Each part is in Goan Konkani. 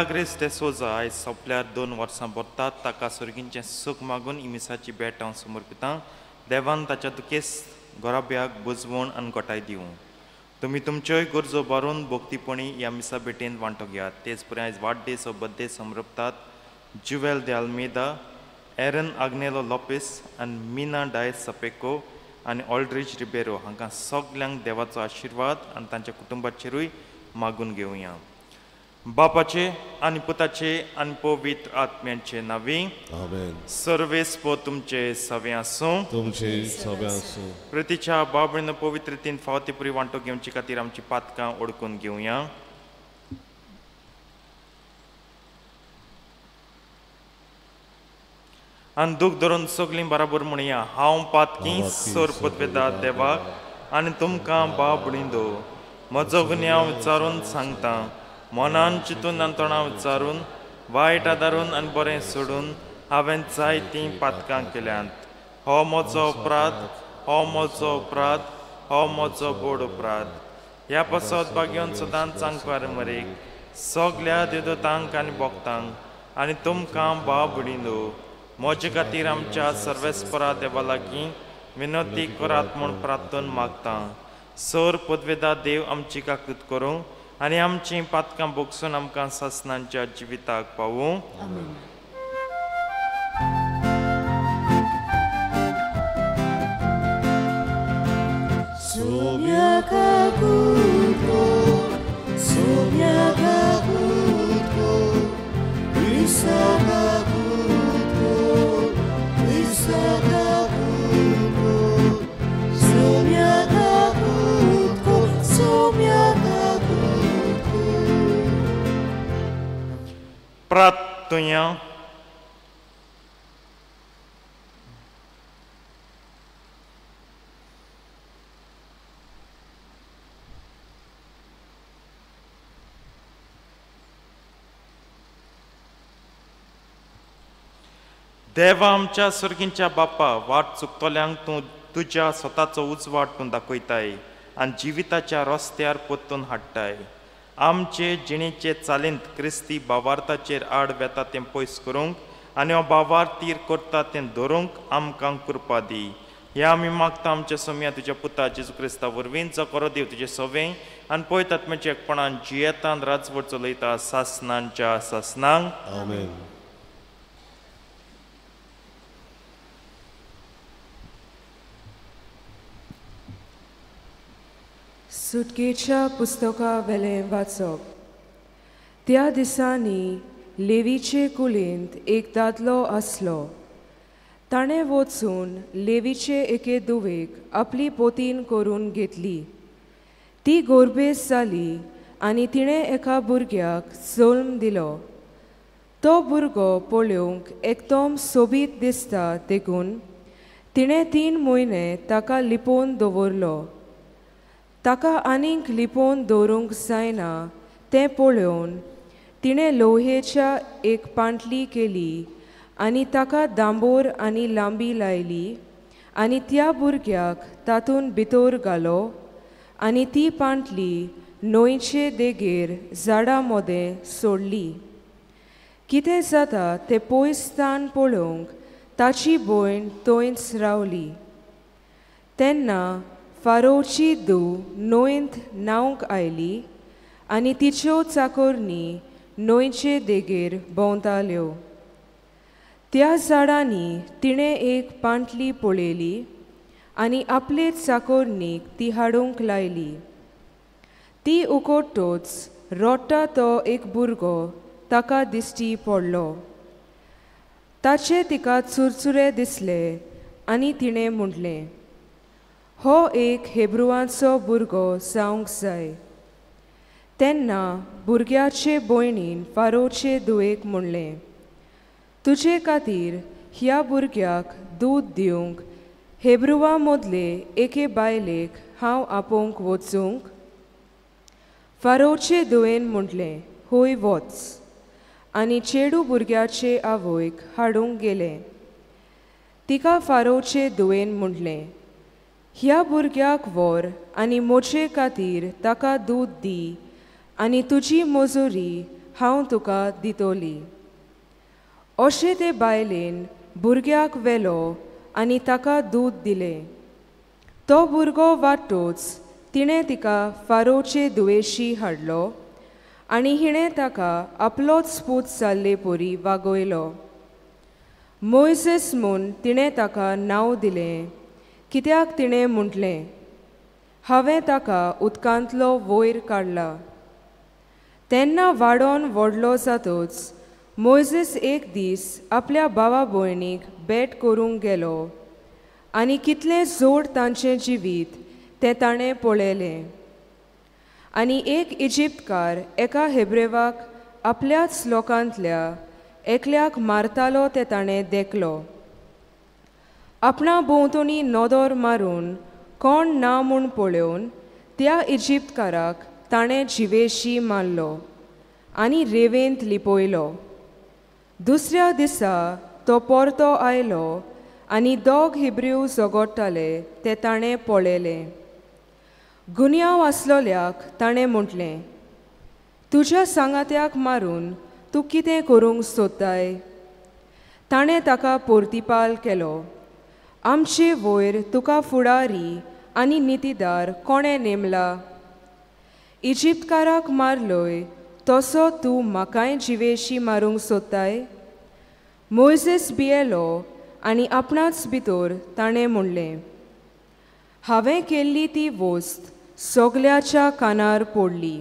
मिलाग्रेस डेसोजा आयज सोंपल्यार 2 वर्सां भरतात. ताका सर्गींचें सूख मागून इमिसाची भेट हांव समर्पितां. देवान ताच्या दुखेस घराब्याक बुजवण आनी गोठाय दिवं. तुमी तुमच्योय गरजो भरून भक्तीपणी ह्या मिसा भेटेंत वांटो घेयात. तेच परी आयज वाडदीस व birthday समर्पतात Jewel de Almeida, Aaron Agnelo Lopes आनी मीना डायस सपेको आनी ऑल्ड्रीज रिबेरो हांकां सगल्यांक देवाचो आशिर्वाद आनी तांच्या कुटुंबाचेरूय मागून घेवया. बापाचे आनी पुताचे आनी पवित्र आत्म्याचे नांवी आमेन. सर्वेस्पो तुमचे सवे आसूं. तुमचे सवे आसूं. प्रतिच्या बाबळीन पवित्रतेन फावती पुरी वांटो घेवचे खातीर आमची पातकां ओडकून घेवया. आनी दूख धरून सगळीं बराबर म्हणया, हांव पातकी सोरपत देवाक आनी तुमकां बाबळींदो म्हजो गुन्यांव विचारून सांगता. मनान चिंतून आनी तोंडां विचारून वायट आदारून आनी बरें सोडून हांवें जायतीं पातकां केल्यांत. हो म्हजो अपराध, हो म्हजो अपराध, हो म्हजो बोड अपराध. ह्या पासत भाग्योन सदांच सांगपार मरेक सगल्या देवदूतांक आनी भक्तांक आनी तुमकां बाबळींदो म्हजे खातीर आमच्या सर्वेस्परा देवा लागीं विनंती करात म्हूण प्रार्थन मागता. सर पदवेदा देव आमची काकूत करूं आनी आमचीं पातकां भोगसून आमकां सासणांच्या जिविताक पावूं. प्रार्थुया. देवा आमच्या सर्गींच्या बापा, वाट चुकतल्यांक तूं तुज्या स्वताचो उजवाड तूं दाखयताय आनी जिविताच्या रस्त्यार परतून हाडटाय. आमचे जिणेचे चालींत क्रिस्ती बावार्थाचेर आड वेता तें पयस करूंक आनी हो बावार्थीर करता तें धरूंक आमकां कृपा दी. हे आमी मागता आमच्या सोम्या तुज्या पुता जेजू क्रिस्ता वरवीं, जो करो देव तुजें सवें आनी पळयतात म्हणजे एकपणान जियेतान राजवट चलयता सासनांच्या सासनांक. आमेन. सुटकेच्या पुस्तका वेलें वाचप. त्या दिसांनी लेवीचे कुलींत एक दादलो आसलो. ताणें वचून लेवीचे एके दुवेक आपली पोतीन करून घेतली. ती गोरबेस जाली आनी तिणें एका भुरग्याक जल्म दिलो. तो भुरगो पळोवंक एकदम सोबीत दिसता देखून तिणें 3 म्हयने ताका लिपोवन दवरलो. ताका आनीक लिपोवन दवरूंक जायना तें पळोवन तिणें लोहेच्या एक पांटली केली आनी ताका दांबोर आनी लांबी लायली आनी त्या भुरग्याक तातूंत भितर घालो आनी ती पांटली न्हंयचे देगेर झाडां मदें सोडली. कितें जाता तें पयसतान पळोवंक ताची भयण थंयच रावली. तेन्ना फारोची धूव न्हंयंत न्हावंक आयली आनी तिच्यो चाकोरणी न्हंयचे देगेर भोंवताल्यो. त्या झाडांनी तिणें एक पांटली पळयली आनी आपले चाकोरणीक ती हाडूंक लायली. ती उकोटोच रोडटा तो एक भुरगो ताका दिश्टी पडलो. ताचे तिका चुरचुरे दिसले आनी तिणें म्हटलें, हो एक हेब्रुवांचो भुरगो जावंक जाय. तेन्ना भुरग्याचे भयणीन फारोचे धुवेक म्हणलें, तुजे खातीर ह्या भुरग्याक दूद दिवंक हेब्रुवा मदले एके बायलेक हांव आपोवंक वचूंक? फारोचे धुवेन म्हटलें, हय वच. आनी चेडू भुरग्याचे आवयक हाडूंक गेलें. तिका फारोचे धुवेन म्हटलें, ह्या भुरग्याक व्हर आनी म्हजे खातीर ताका दूद दी आनी तुजी मजुरी हांव तुका दितोली. अशें ते बायलेन भुरग्याक व्हेलो आनी ताका दूद दिलें. तो भुरगो वाडटच तिणें तिका फारोचे धुवेशी हाडलो आनी हिणें ताका आपलोच पूत जाल्ले परी वागयलो. मोयजेस म्हूण तिणें ताका नांव दिलें, कित्याक तिणें म्हटलें, हांवें ताका उदकांतलो वयर काडला. तेन्ना वाडोन व्हडलो जातच मोयजेस एक दीस आपल्या भावा भयणीक भेट करूंक गेलो आनी कितलें जोड तांचें जिवीत तें ताणें पळयलें. आनी एक इजिप्तकार एका हेब्रेवाक आपल्याच लोकांतल्या एकल्याक मारतालो तें ताणें देखलो. आपणा भोंवतणी नदर मारून कोण ना म्हूण पळोवन त्या इजिप्तकाराक ताणें जिवेशी मारलो आनी रेवेंत लिपयलो. दुसऱ्या दिसा तो परतो आयलो आनी दोग हिब्रू झगडटाले ते ताणें पळयलें. गुन्यांव आसलोल्याक ताणें म्हटलें, तुज्या सांगात्याक मारून तूं कितें करूंक सोदताय? ताणें ताका पोर्तिपाल केलो, आमचे वयर तुका फुडारी आनी नितीदार कोणें नेमला? इजिप्तकाराक मारलोय तसो तूं म्हाकाय जिवेशी मारूंक सोदताय? मोयजेस भियेलो आनी आपणाच भितर ताणें म्हणलें, हांवें केल्ली ती वस्त सगल्याच्या कानार पडली.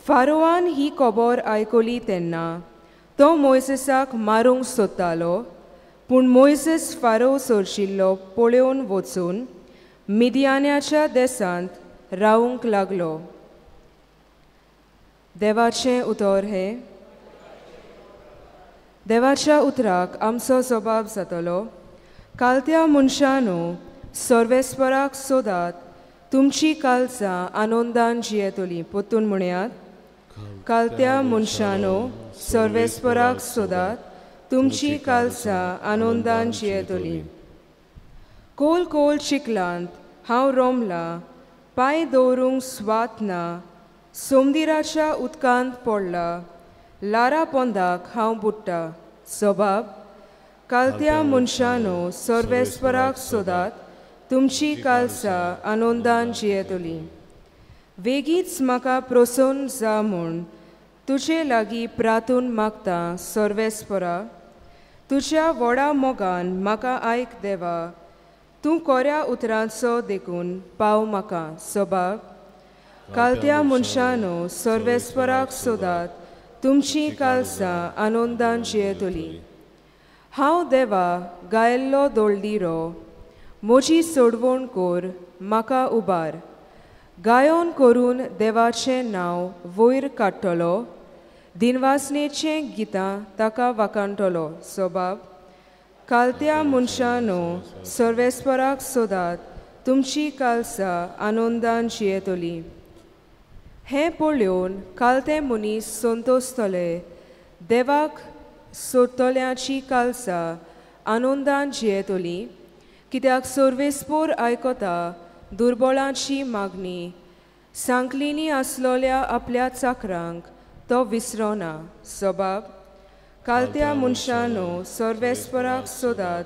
फारोआन ही खबर आयकली तेन्ना तो मोयजेसाक मारूंक सोदतालो, पूण मोयजेस फारो सरशिल्लो पळोवन वचून मिदियान्याच्या देशांत रावूंक लागलो. देवाचें उतर हें. देवाच्या उतराक आमचो जबाब जातलो. कालत्या मनशानू सर्वेस्पराक सोदात, तुमची कालसां आनंदान जियेतली. परतून म्हणयात, कालत्या मनशानू सर्वेस्पराक सोदात, तुमची कालसां आनंदान जियेतली. कोल कोल चिखलांत हांव रोमलां, पांय दवरूंक स्वात ना, सोमदिराच्या उदकांत पडला, लारा पोंदाक हांव बुडटा. जबाब, कालत्या मनशानू सर्वेस्पराक सोदात, तुमची कालसां आनंदान जियेतली. वेगींच म्हाका प्रसन्न जा म्हूण तुजे लागीं प्रातून मागता सर्वेस्परा. तुज्या व्हडा मोगान म्हाका आयक देवा, तूं कोऱ्या उतरांचो देखून पाव म्हाका. जबाब, कालत्या मनशानू सर्वेस्पराक सोदात, तुमची कालसां आनंदान जियेतली. हांव देवा गायल्लो दोळदिरो, म्हजी सोडवण कर, म्हाका उबार. गायन करून देवाचें नांव वयर काडटलो, दिनवासनेचें गितां ताका वाखाणटलो. जबाब, कालत्या मनशानू सर्वेस्पराक सोदात, तुमची कालसां आनंदान जियेतली. हें पळोवन कालते मनीस संतोसतले, देवाक सोदतल्यांची कालसां आनंदान जियेतली. कित्याक सर्वेस्पोर आयकता दुर्बळांची मागणी, सांकलिनी आसलोल्या आपल्या चाकरांक तो विसरोना. जबाब, कालत्या मनशानू सर्वेस्पराक सोदात,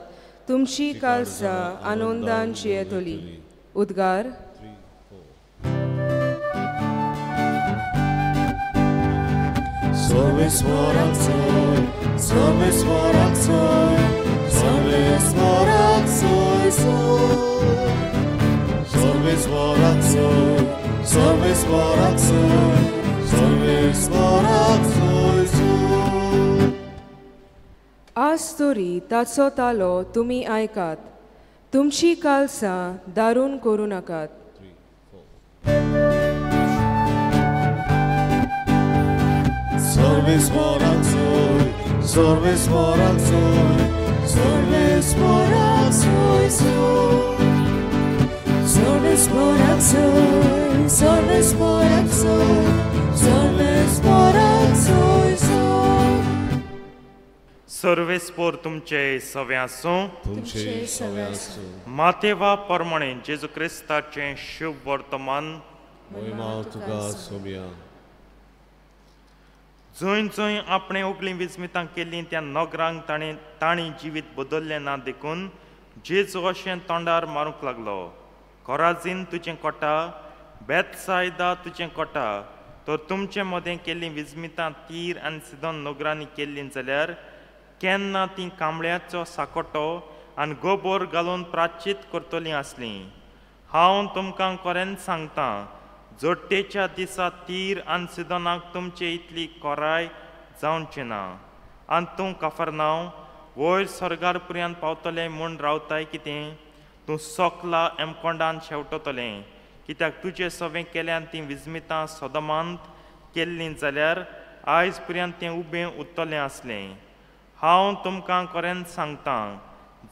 तुमची कालसां आनंदान जियेतली. उद्गार. सर्वेस्पराक सोय, सर्वेस्पराक सोय, सर्वेस्पराक सोय सोय. सर्वेस्पराक सोय, सर्वेस्पराक सोय, सर्वेस्पराक सोय सोय. आज तरी ताचो तालो तुमी आयकात, तुमची कालसां दारून करूं नाकात. सर्वेस्पराक सोय, सर्वेस्पराक सोय, सर्वेस्पराक सोय सोय. सर्वेस्पराक सोय, सर्वेस्पराक सोय, सर्वेस्पराक सोय सोय. सर्वेस्पोर तुमचे सवे आसूं. तुमचे सवे आसूं. मातेवा प्रमाणे जेजू क्रिस्ताचें शुभ वर्तमान. महिमा तुका सोम्या. जंय जंय आपणें उगलीं विस्मितां केल्लीं त्या नगरांक तांणी जिवीत बदल्लें ना देखून जेजू अशें तोंडार मारूंक लागलो, कोराजीन तुजें कोटा, बेतसायदा तुजें कोटा, तर तुमचे मदें केल्लीं विस्मितां तीर आनी सिदोन नगरांनी केल्लीं जाल्यार केन्ना तीं कांबळ्याचो साकोटो आनी गोबोर घालून प्राचीत करतलीं आसलीं. हांव तुमकां खरेंच सांगतां, जोडटेच्या दिसा तीर आनी सिदोनाक तुमचे इतली कोराय जावची ना. आनी तूं काफरनांव वयर स्वर्गार पर्यंत पावतलें म्हूण रावताय कितें? तूं सोकला एमकोंडान शेवटतलें, कित्याक तुजे सवें केल्यान तीं विस्मितां सदमांत केल्लीं जाल्यार आयज पर्यंत तें उबें उरतलें आसलें. हांव तुमकां खरेंच सांगतां,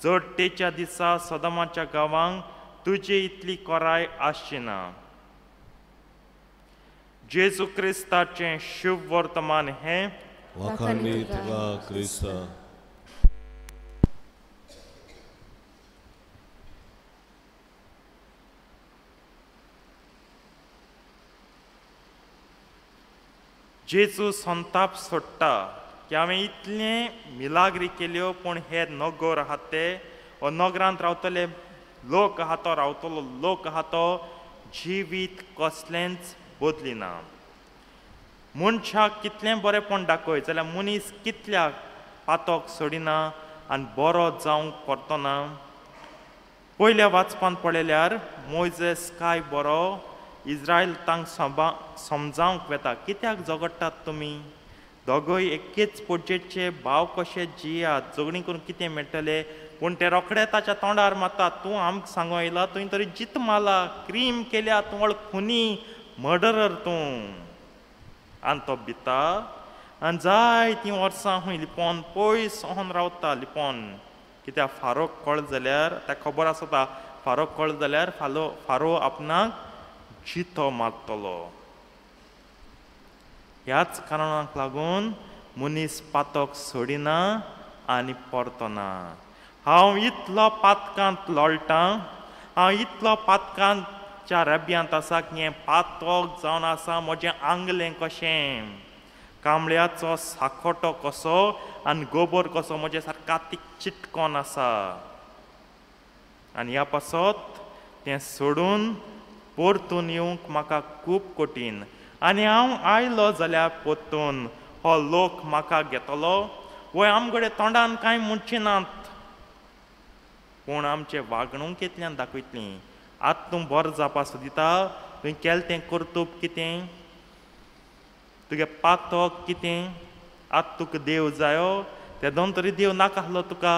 जोडटेच्या दिसा सदमाच्या गांवांक तुजे इतली कोराय आसची ना. जेजू क्रिस्ताचें शुभ वर्तमान हें. वाखाणणी तुका क्रिस्ता. जेजू संताप सोडटा की हांवें इतलें मिलाग्री केल्यो, पूण हे नगर आहात ते वो नगरांत रावतले लोक आहा तो रावतलो लोक आहा तो जिवीत कसलेंच बदलिना. मनशाक कितलें बरेंपण दाखय जाल्यार मनीस कितल्या पातक सोडिना आनी बरो जावंक परतना. पयल्या वाचपान पळयल्यार मोयजेस काय बरो इज्रायल तांक समजावंक वेता, कित्याक झगडटात तुमी, दोगूय एकेच पोटयेचे भाव कशे जियात, झगडीं करून कितें मेळटलें. पूण ते रोखडे ताच्या तोंडार मारता, तूं आमकां सांगो येयला, तुवें तरी जीत मारला, क्रीम केल्या, तूं व्हड खुनी मर्डरर तूं. आनी तो भिता आनी जायतीं वर्सां खंय लिपोन पयस ओन रावता लिपोन, कित्याक फारोक कळ जाल्यार ताका खबर आसता, फारोक कळ जाल्यार फारो आपणाक जितो मारतलो. ह्याच कारणाक लागून मनीस पातक सोडिना आनी परतना. हांव इतलो पातकांत लोळटां, हांव इतलो पातकांच्या रब्यांत आसा की हें पातक जावन आसा म्हजें आंगलें कशें, कांबळ्याचो साकोटो कसो आनी गोबर कसो म्हजें सारकातीक चिटकोन आसा. आनी ह्या पासत तें सोडून परतून येवंक म्हाका खूब कठीण, आनी हांव आयलो जाल्यार परतून हो लोक म्हाका घेतलो वय आमगडे तोंडान कांय म्हणचे नात, पूण आमचे वागणुकेंतल्यान दाखयतलीं. आतां तूं बरो जावपा सोदिता, तुवें केलें तें कर्तुब कितें, तुगे पातक कितें, आतां तुका देव जायो, तेदोन तरी देव नाका आसलो तुका.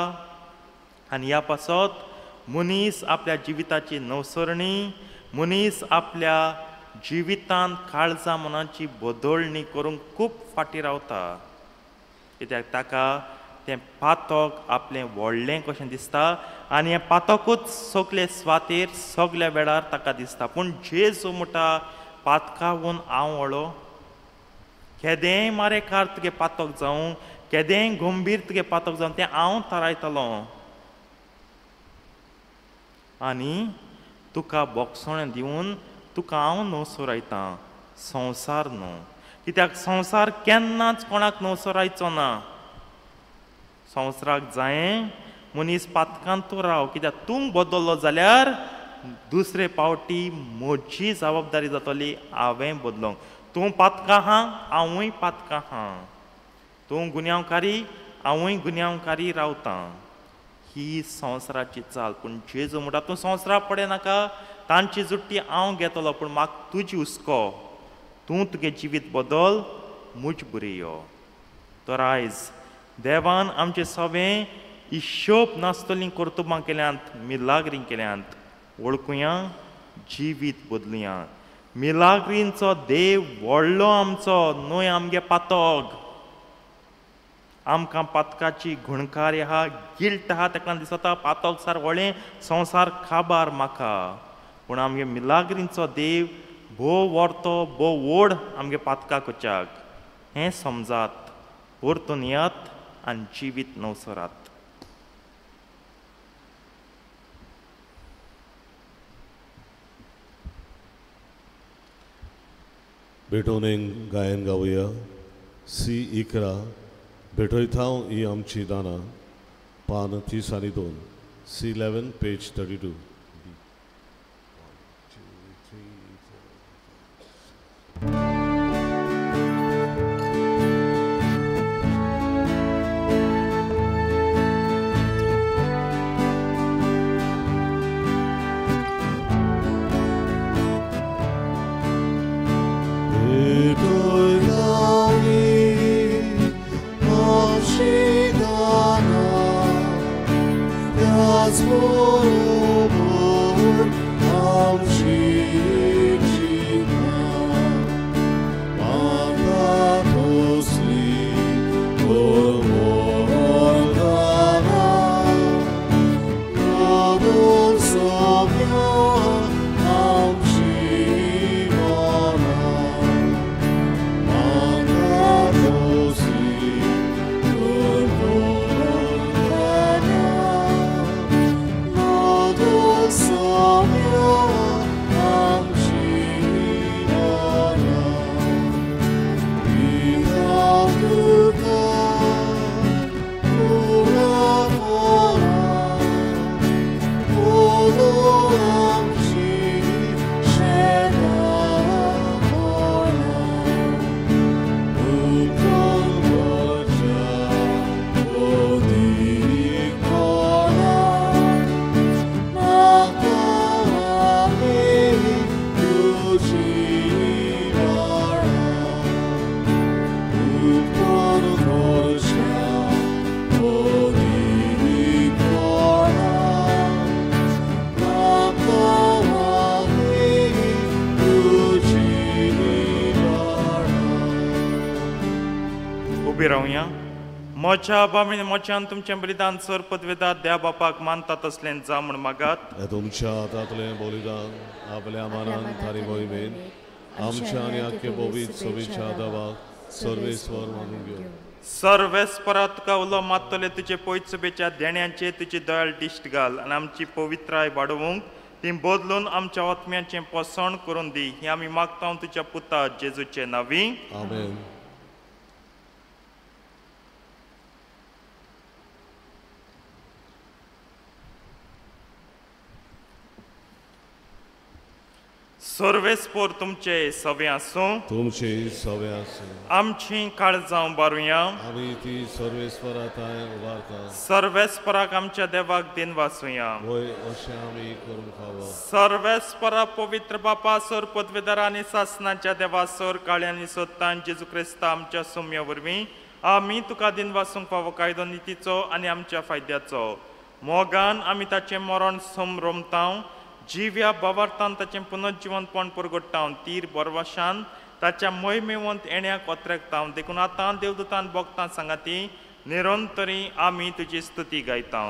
आनी ह्या पासत मनीस आपल्या जिविताची नवसरणी, मनीस आपल्या जिवितांत काळजा मनाची बदलणी करूंक खूब फाटीं रावता, कित्याक ताका तें पातक आपलें व्हडलें कशें दिसता आनी हें पातकूच सगले स्वातेर सगल्या वेळार ताका दिसता. पूण जेजू म्हणटा, पातकावून हांव व्हडलो, केदेंय मारेकार तुगे पातक जावं, केदेंय गंभीर तुगे पातक जावं, तें हांव थारायतलो आनी तुका बोगसणें दिवन तुका हांव नवसरायतां, संवसार न्हू. कित्याक संवसार केन्नाच कोणाक नवसरायचो ना. संवसाराक जायें मनीस पातकांत तूं राव, कित्याक तूं बदल्लो जाल्यार दुसरे पावटी म्हजी जबाबदारी जातली हांवें बदलोंक. तूं पातकां आहा, हांवूय पातकां आहा, तूं गुन्यांवकारी, हांवूय गुन्यांवकारी रावतां. ही संवसाराची चाल. पूण जेजू म्हणटा, तूं संवसारा पडे नाका, तांची जुट्टी हांव घेतलो, पूण म्हाका तुजी हुस्को, तूं तुगे जिवीत बदल, म्हज बरी यो. तर आयज देवान आमचे सवें हिशोब नासतलीं कर्तुबां केल्यांत, मिलाग्रीं केल्यांत, वळखुया, जिवीत बदलुया. मिलाग्रींचो देव व्हडलो आमचो, न्हय आमगे पातक. आमकां पातकाची गुणकारी आहा, गिल्ट आहा, ताका दिसता पातक सार व्हडलें, संवसार खाबार म्हाका. पूण आमगे मिलाग्रींचो देव भोव व्हरतो, भोव व्हड आमगे पातका कोच्याक. हें समजात, परतून येयात आनी जिवीत नवसरात. भेटून एक गायन गावया. सी 11 भेटयता ही आमची दानां पान 32 सी 11 पेज 32. म्हज्या बाबीन म्हज्यान तुमचें बलिदान सर पदवेदार द्या बापाक मानता तसलें जा म्हूण मागात. तुमच्या हातांतलें बलिदान आपल्या मनान थारी मोहिमेन आमच्या आनी आख्खे बोबीत सोबीच्या देवाक सर्वेस्वर मानून घेवं. सर्वेस्परा तुका उलो मात्तले तुजे पयत सभेच्या देण्याचे तुजी दयाळ दिश्ट घाल आनी आमची पवित्राय वाडोवंक ती बदलून आमच्या आत्म्याचें पोसण करून दी हें आमी मागता तुज्या पुता जेजूचे नांवी. आमेन. सर्वेस्पोर तुमचे सवे आसूं. तुमचे सवे आसूं. आमची काळजां उबारुया. आमी ती सर्वेस्परा थांय उबारता. सर्वेस्पराक आमच्या देवाक दिन वासुया. वय अशें आमी करूंक फावो. सर्वेस्परा पवित्र बापा सर पदवेदार आनी सासनाच्या देवा सर काळ्यांनी सोदतान जेजू क्रिस्ता आमच्या सुम्या वरवीं आमी तुका दिन वासूंक फावो कायदो नितीचो आनी आमच्या फायद्याचो मोगान आमी ताचें मरण समरोमतांव जिव्या बावार्थान ताचें पुनर्जिवनपण परगट्टावन तीर बरवाशान ताच्या मोहिमेवंत येण्याक ओत्रेकताव देखून आतां देवदूतान भोगतां सांगाती निरंतरी आमी तुजी स्तुती गायता.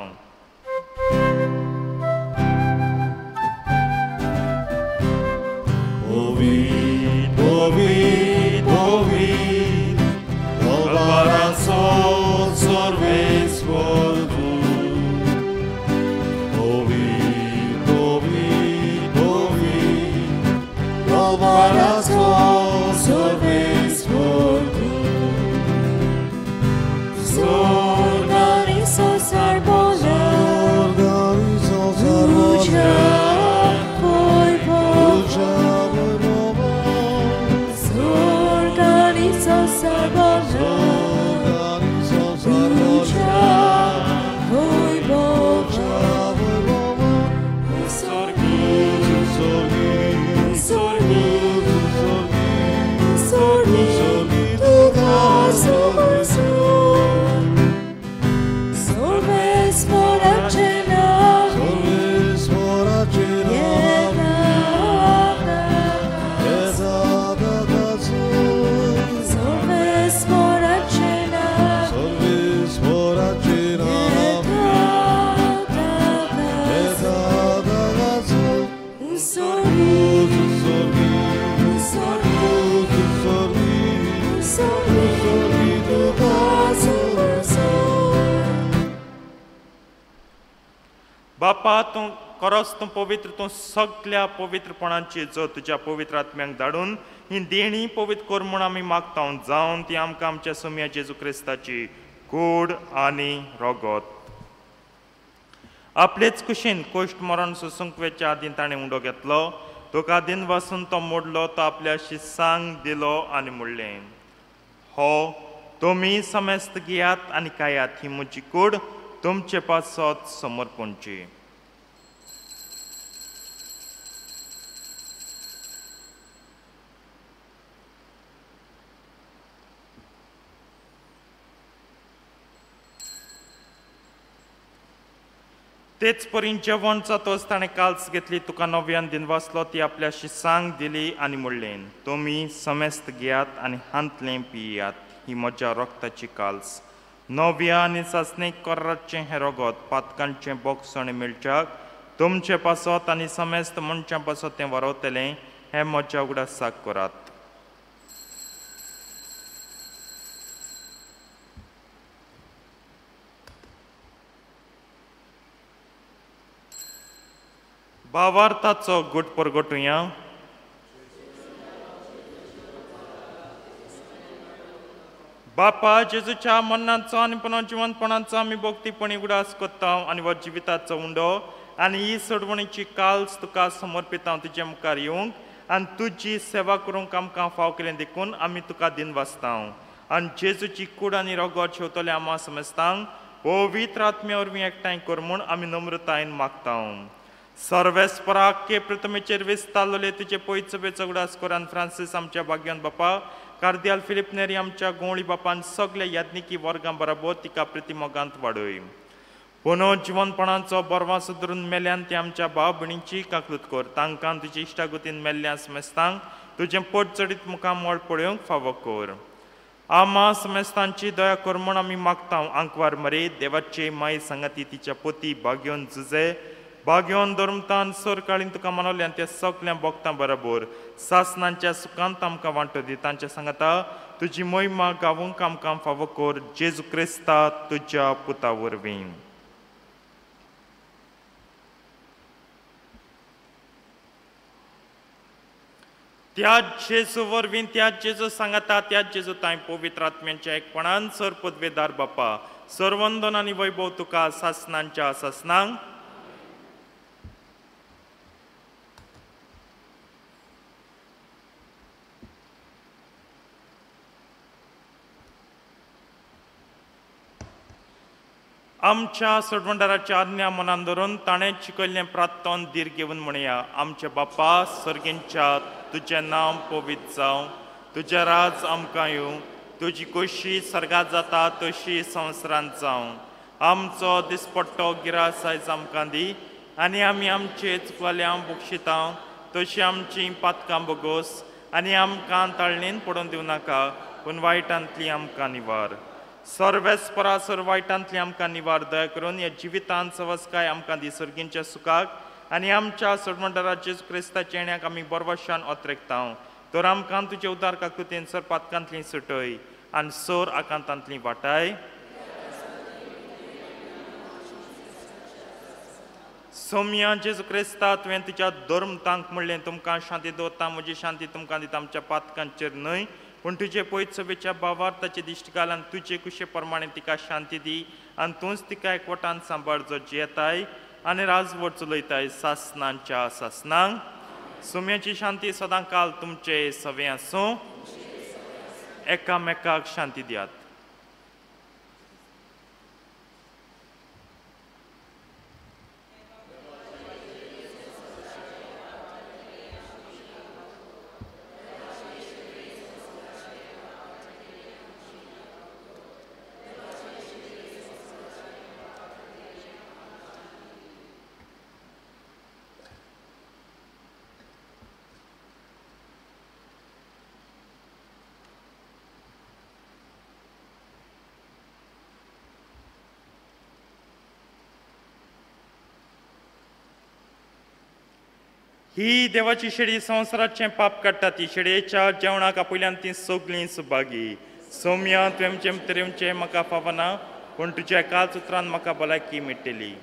बापा तूं खरोच तूं पवित्र, तूं सगल्या पवित्रपणाची जो तुज्या पवित्र आत्म्यांक धाडून ही देणी पवित्र कर म्हूण आमी मागता, जावन ती आमकां आमच्या सोम्या जेजू क्रिस्ताची कूड आनी रगत. आपलेच कुशीन कोश्ट मरण सोसूंक वेच्या आदीं ताणें उंडो घेतलो, तुका दिन वासून तो मोडलो, तो आपल्या शिसांक दिलो आनी म्हणलें, हो तुमी समेस्त घेयात आनी खायात, ही म्हजी कूड तुमचे पासत समर्पणची. तेच परी जेवण जातच ताणें काल्स घेतली, तुका नव्यान दिन वाचलो, ती आपल्या शिसांक दिली आनी म्हणलें, तुमी समेस्त घेयात आनी हांतलें पियात, ही म्हज्या रक्ताची काल्स, नव्या आनी सासणीक कराचें हें रगत पातकांचें बोगसण मेळच्याक तुमचे पासत आनी समेस्त मनशां पासत तें वरवतलें, हें म्हज्या उगडासाक करात. भावार्थाचो गुट परगटुया. बापा जेजूच्या मरणाचो आनी पुनर्जिवंतपणाचो आमी भक्तीपणी उगडास करता आनी हो जिविताचो उंडो आनी ही सोडवणीची काल्स तुका समर्पिता तुजे मुखार येवंक आनी तुजी सेवा करूंक आमकां फाव केलें देखून आमी तुका दिन वाचता. आनी जेजूची कूड आनी रगत शेवतले आमा समजतांक पवित्र आत्म्या वरवीं एकठांय कर म्हूण आमी नम्रतायेन मागता. सर्वेस्पराक के प्रथमेचेर विस्तारलेले तुजे पयचो उगडास कर आनी फ्रांसीस आमच्या भाग्यान बापा, कार्दियाल फिलिप नेरी आमच्या गोंवळी बापान सगल्या याज्ञिकी वर्गां बराबर तिका प्रतिमोगांत वाडय. पुनो जिवनपणाचो बरवा सुदरून मेल्यान ती आमच्या भाव भयणींची काकूत कर, तांकां तुजी इश्टागतीन मेल्ल्या समेस्तांक तुजें पोट चडीत मुखामळ पळोवंक फावो कर. आमा समेस्तांची दया कर म्हूण आमी मागता. आंकवार मरे देवाचे माय सांगाती तिच्या पोती भाग्योन जुजे भाग्योन धर्मतान सरकाळीन तुका मनोवलें आनी त्या सगल्या भक्तां बरोबर सासनांच्या सुखांत आमकां वांटो दी. तांच्या सांगाता तुजी मोहिमा गावूंक आमकां फावो कर, जेजू क्रिस्ता तुज्या पुता वरवीं. त्या जेजू वरवीं, त्या जेजू सांगाता, त्या जेजू तांय पवित्र आत्म्यांच्या एकपणान सर पदवेदार बापा, सर्वंदन आनी वैभव तुका सासनांच्या सासनांक. आमच्या सोडवणदाराच्या आज्ञा मनान धरून ताणें शिकयल्लें प्रार्थन धीर घेवन म्हणया. आमच्या बापा सर्गेंच्या, तुजें नांव पवित्र जावं, तुजें राज आमकां येवं, तुजी खोशी सर्गात जाता तशी संवसारांत जावं. आमचो दिसपट्टो गिरास आयज आमकां दी आनी आमी आमचे चुकल्यां बक्षिता तशी आमची पातकां बोगोस आनी आमकां ताळणेन पडोवन दिवं नाका, पूण वायटांतली आमकां निवार. सर्वेस्परा सर वायटांतली आमकां निवार. दया करून ह्या जिवितांत सवसकाय आमकां दी सर्गींच्या सुखाक आनी आमच्या सोडवणदारा जेजू क्रिस्ताच्या येण्याक आमी बरवशान ओतरेकता. तर आमकां तुजे उदार काकुतीन सर पातकांतली सुटय आनी सोर आकांतांतली वाटाय. सोम्या जेजू क्रिस्ता, तुवें तुज्या धर्म तांक म्हणलें, तुमकां शांती दवरता, म्हजी शांती तुमकां दिता, आमच्या पातकांचेर न्हय पूण तुजे पयत सभेच्या भावार्थाचे दिश्ट घाल आनी तुजे कुशे प्रमाणे तिका शांती दी आनी तूंच तिका एकवटान सांबाळ जो जियेताय आनी राजवट चलयताय सासनांच्या सासनांक. सोम्याची शांती सदां काल तुमचे सवे आसूं. एकामेकाक शांती दियात. ही देवाची शेळी संवसाराचें पाप काडटा, ती शेळयेच्या जेवणाक आपयल्यान ती सगळीं सुभागी. सोम्या तुवें तरेमचें म्हाका फावना, पूण तुज्या एकाच उतरान म्हाका भलायकी मेळटली.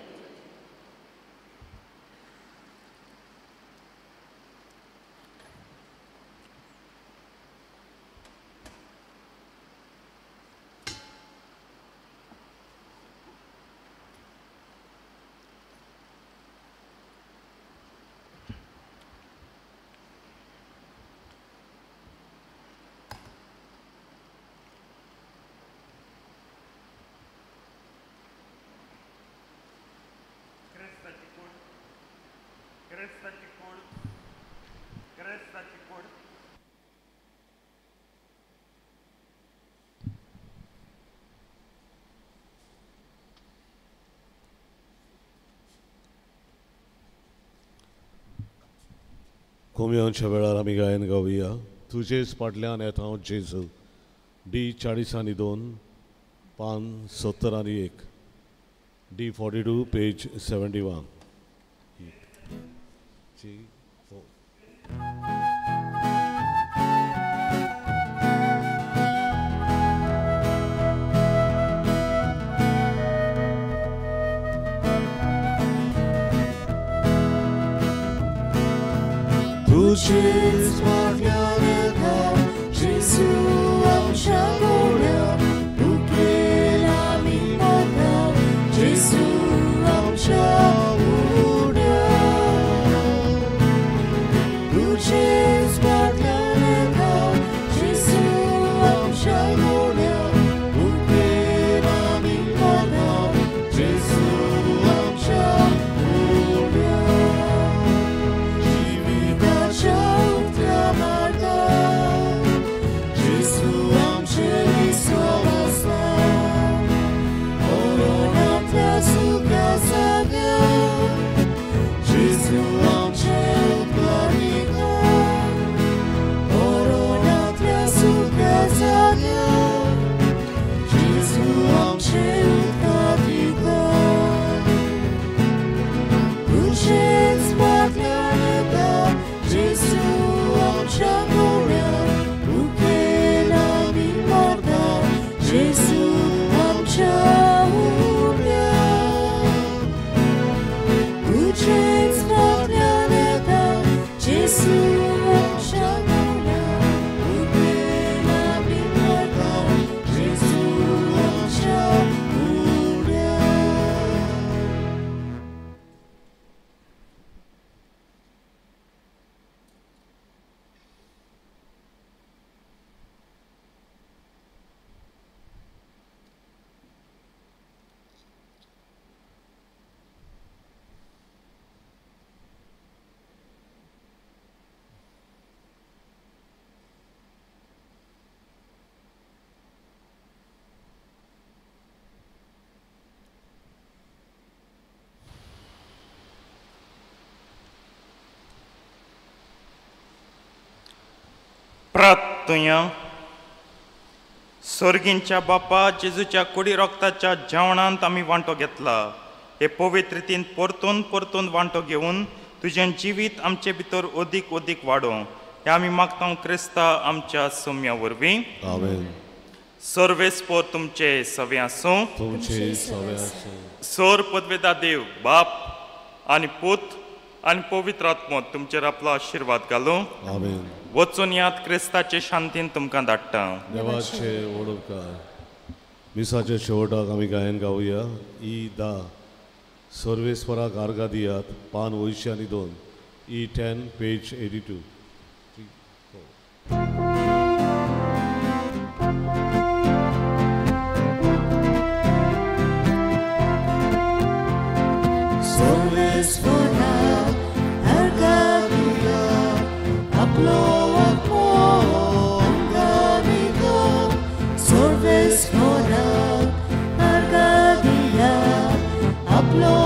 क्रिस्ताची कूड, क्रिस्ताची कूड. कोमयांच्या वेळार आमी गायन गावया. तुजेच फाटल्यान येता हांव जेजू. डी 42, पान 71, D 42, page 71. 3, 4. तुझेच फाटल्यान येता जेजू आमच्या गोड्या, भुकेन आमी मरता जेजू आमच्या उड्या. तुझेच फाटल्यान येता जेजू आमच्या गोड्या, भुकेन आमी मरता जेजू आमच्या उड्या. जिविताच्या उक्त्या मार्गार जेजू आमचें विसव आसा, मरणांतल्या सुख्या जाग्यार जेजू आमचें उपकार दिता, मरणांतल्या सुख्या जाग्यार जेजू आमचें उपकार दिता. तुजेच फाटल्यान येता जेजू आमच्या गोड्या, भुकेन आमी मरता जेजू आमच्या उड्या. तुजेच फाटल्यान येता जेजू आमच्या गोड्या, भुकेन आमी मरता जेजू आमच्या उड्या. प्रार्थुया. सोर्गींच्या बापा, जेजूच्या कुडी रोगताच्या जेवणांत आमी वांटो घेतला. हे पवित्र रितीन परतून परतून वांटो घेवन तुजें जिवीत आमचे भितर अदीक अदीक वाडोवं हें आमी मागता क्रिस्ता आमच्या सोम्या वरवीं. आमेन. सर्वेस्पोर तुमचे सवे आसूं. तुमचे सवे आसूं. सोर पदवेदा देव बाप आनी पूत आनी पवित्र आत्मो तुमचेर आपलो आशिर्वाद घालूं. आमेन. वचून याद क्रिस्ताचे शांतीन तुमकां धाडटा. देवाचे ओडकार. मिसाच्या शेवटाक आमी गायन गावया. ई 10 सर्वेस्पराक आर्गां दियात, पान 82, ई 10, पेज 82. 3, 4. सर्वेस्पराक आर्गां दियात, आपलो आत्मो आमकां दिता. सर्वेस्पराक आर्गां दियात, आपलो